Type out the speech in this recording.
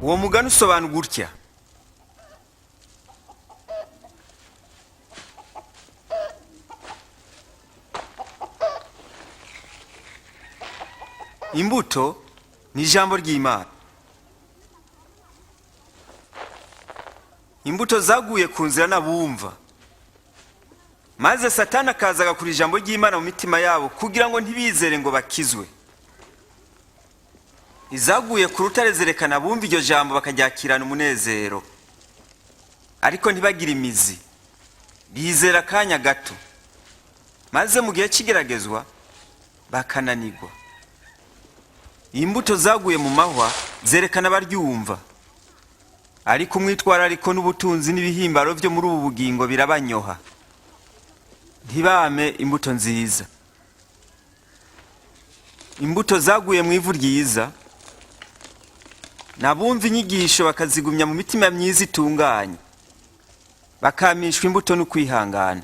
Uwo mugani usobanura gutya: Imbuto ni ijambo ry'Imana. Imbuto zaguye ku nzira n'abumva, maze Satani akaza agakura ijambo ry'Imana mu mitima yabo kugira ngo ntibizere ngo bakizwe. Izaguye ku rutare zerekana abumva iryo jambo bakaryakirana umunezero, ariko ntibagire imizi, bizera akanya gato, maze mu gihe cy'igeragezwa bakananigwa. Imbuto zaguye mu mahwa zerekana abaryumva, ariko umwitwarariko n'ubutunzi n'ibihimbaro byo muri ubu bugingo birabanyoha, ntibame imbuto nziza. Imbuto zaguye mu ivu ryiza nabumva inyigisho bakazigumya mu mitima myiza itunganye, bakamishwa imbuto n'ukwihangana.